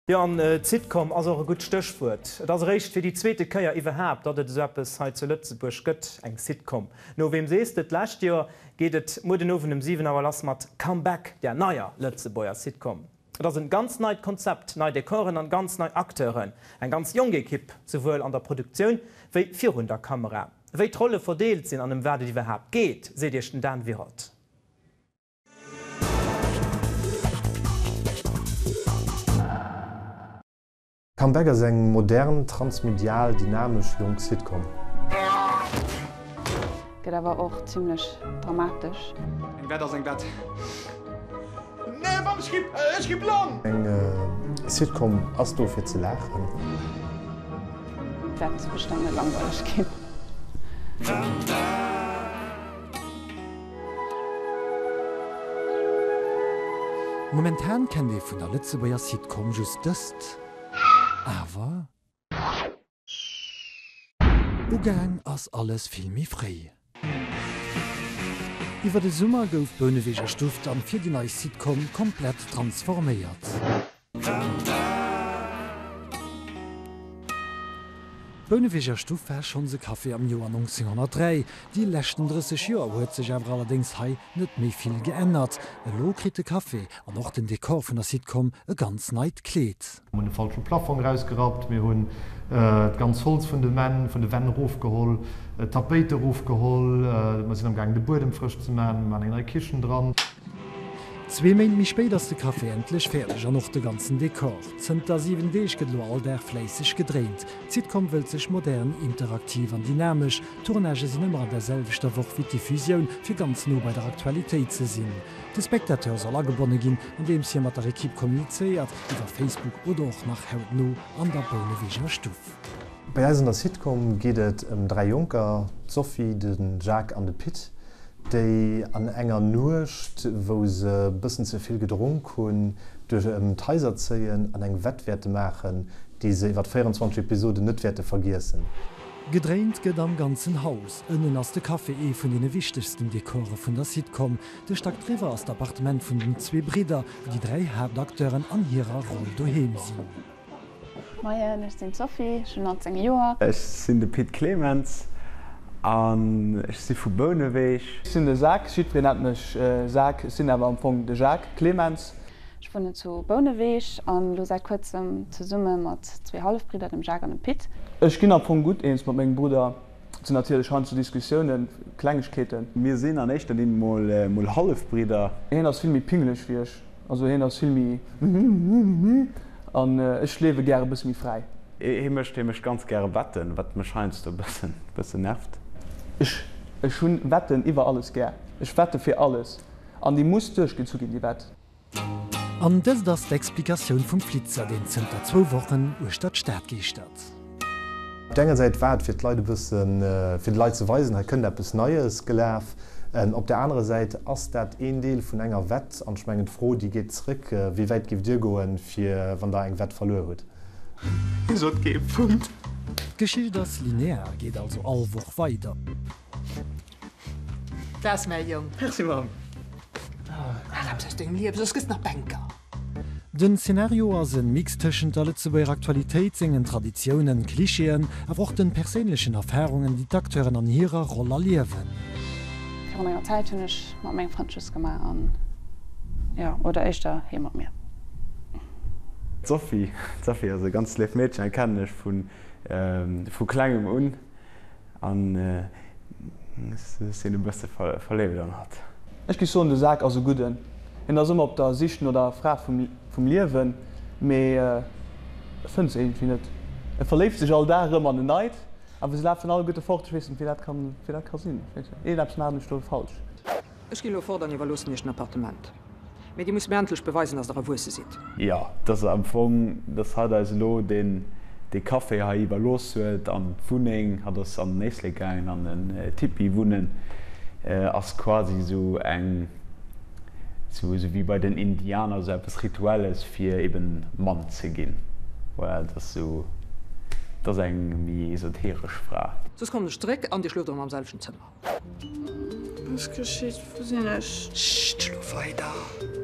Jo, an d'Sitcom ass och e gutt Stéchwuert. Et ass eréischt fir déi zweete Kéier iwwerhaapt, datt et esou eppes hei zu Lëtzebuerg gëtt, eng Sitcom. No Weem sees de? D'lescht Joer geet et muer den Owend um 7 Auer lass mat Come Back, där neier Lëtzebuerger Sitcom. Et ass en ganz neit Konzept, nei Dekoren an ganz nei Acteuren. Eng ganz jonk Ekipp, souwuel an der Produktioun wéi virun der Kamera. Wéi d'Rolle verdeelt sinn an ëm wat et iwwerhaapt geet, seet iech den Dan Wiroth. Come Back ass eng modern, transmedial, dynamesch, jonk Sitcom. Gëtt awer och zimlech dramatesch. Eng Wett ass eng Wett. Nee, Mamm, ech gi, ech gi blann! Eng Sitcom ass do fir ze laachen. Wäert bestëmmt net langweileg ginn. Momentan kennt ee vun der Lëtzebuerger Sitcom just dëst, awer ugaang ass alles vill méi fréi. Iwwer de Summer gouf d'Bouneweger Stuff dann fir déi nei Sitcom komplett transforméiert. D'Bouneweger Stuff war schonns e Café am Joer 1903. Déi leschten 30 Joer huet sech awer allerdéngs hei net méi vill geännert. Elo kritt de Café an och den Dekor vun der Sitcom e ganz neit Kleed. Mir hunn de falsche Plafong erausgerappt, mir hunn d'ganz Holz vun de Wänn vun de Wänn erofgeholl, d'Tapéite erofgeholl, mer sinn am gaangen de Buedem frësch ze maachen, mir maachen eng nei Kichen dran. Zwee Méint méi spéit ass de Café endlech fäerdeg an och de ganzen Dekor. Zënter 7 Deeg gëtt elo all Dag fläisseg gedréint. D'Sitcom wëllt sech modern, interaktiv an dynamesch. D'Tournagë sinn ëmmer an der selwechter Woch wéi d'Diffusioun, fir ganz no bei der Aktualitéit ze sinn. De Spectateur soll agebonne ginn, andeems hie mat der Ekipp kommunizéiert, iwwer Facebook oder och nach hautno an der Bouneweger Stuff. Bei eis an der Sitcom geet et ëm 3 Jonker, d'Sophie, de Jacques an de Pit. déi an enger Nuecht, wou se e bëssen ze vill gedronk hunn, duerch ëm d'Haiser zéien an eng Wett wäerte maachen, déi se iwwer 24 Episoden net wäerte vergiessen. Gedréint gëtt am ganzen Haus. Ënnen ass de Café ee vun deene wichtegsten Dekore vun der Sitcom. De Stack driwwer ass d'Appartement vun den zwee Bridder, wou déi 3 Haaptacteuren an hirer Roll doheem sinn. Moien, ech sinn d'Sophie, ech hunn 19 Joer. Ech sinn de Pit Clemens an ech si vu Bouneweg. Ech sinn de Sak, jiddwereen nennt mech Sak, ech sinn awer am Fong de Jacques Clemens. Ech wunnen zu Bouneweg an elo säit kuerzem zesumme mat zwee Hallefbridder, dem Jacques an dem Pit. Ech ginn am Fong gutt eens mat mengem Brudder, et sinn natierlech heiansdo Diskussiounen, Klengegkeeten. Mir sinn an éischter Linn mol Hallefbridder. Hien ass vill méi pingeleg wéi ech. Also hien ass vill méi an ech liewe gäre bësse méi fräi. Hie mécht hie mécht ganz gäre Wetten, wat mech heiansdo e bëssen bëssen nervt. Ech ech hunn Wetten iwwer alles gär. Ech wette fir alles an déi muss duerchgezu ginn, déi Wett. An dëst ass d'Explikatioun vum Flitzer, deen zënter zwou Wochen uechter d'Stad geeschtert. Op der enger Säit war et fir d'Leit e bëssen, fir de Leit ze weisen, hei kënnt eppes Neies gelaf. Op der anerer Säit ass dat een Deel vun enger Wett. An ech mengen d'Fro déi geet zrëck, Wéi wäit giff Dir goen, fir wann Der eng Wett verluer hutt? Hie sot kee Punkt. D'Geschicht ass linear, geet also all Woch weider. Dat ass mäi Jong. Merci Mamm. Maach eppes aus dengem Liewen, soss gëss nach Banker. Den Szenario ass en Mix tëschent der Lëtzebuerger Aktualitéit, sengen Traditiounen, Klischeeën, awer och den perséinlechen Erfarungen, déi d'Acteuren an hirer Roll erliewen. Virun enger Zäit hunn ech mat mengem Frënd Schluss gemaach an, jo, oder éischter hie mat mir. D'Sophie, d'Sophie ass e ganz léift Meedchen, dat kennen ech vu klengem un. An ech sinn e bësse verléift an hatt. Ech géif soen, de Sak ass e gudden. Hien ass ëmmer op der Sich no der Fra vum Liewen, mee e fënnt se iergendwéi net. E verléift sech all Dag erëm an en neit, awer se lafen alleguerte fort. Ech weess net, wéi dat ka sinn. Iergendeppes maachen ech do falsch. Ech ginn elo fort an iwwerloossen Iech den Appartement. Mee Dir musst mir endlech beweisen, dass Der erwuesse sidd. Jo, dass am Fong, dass hatt eis elo deen, dee Café hei iwwerlooss huet an d'Wunneng, hatt ass an den Éislek gaangen an en Tipi wunnen, ass quasi esou eng, esou wéi bei den Indianer, esou eppes Rituelles, fir eben Mann ze ginn. Voilà, dat ass esou, dat ass eng méi esoteresch Fra. Soss kommen ech zeréck an Dir schloft erëm am selwechten Zëmmer. Was geschitt? Wou sinn ech? Chut, schlof weider.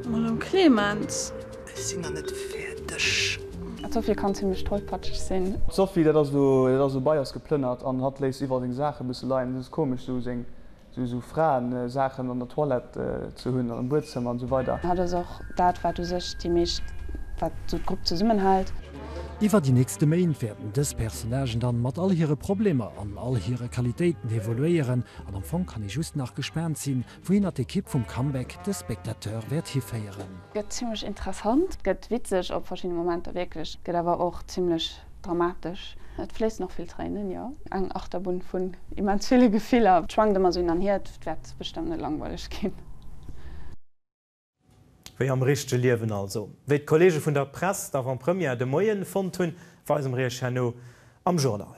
Madame Clemens. Ech sinn nach net fäerdeg. D'Sophie kann zimlech tollpatscheg sinn. D'Sophie, dat ass elo, dat ass elo bei eis geplënnert an hatt léisst iwwerall seng Saache bësse leien. Et ass komesch esou seng, esou, esou Fraen-Saachen an der Toilette ze hunn an am Buedzëmmer an esou weider. Hatt ass och dat, wat u sech déi meescht, wat esou d'Grupp zesummenhält. Iwwer déi nächste Méint wäerten dës Personnagen dann mat all hire Problemer an all hire Qualitéiten evoluéieren an am Fong kann ee just nach gespaant sinn, wouhinner d'Ekipp vum Comeback de Spectateur wäert hiféieren. Gëtt zimlech interessant, gëtt witzeg op verschiddene Momenter wierklech, gëtt awer och zimlech dramatesch. Et fléissen och vill Tréinen, jo. Eng Achterbunn vun immens ville Gefiller. Et schwankt ëmmer sou hin an hier, et wäert bestëmmt net langweileg ginn. Wéi am richtege Liewen also. Wéi d'Kolleege vun der Press d'Avant-Première de Moien fonnt hunn, weise mer iech herno am Journal.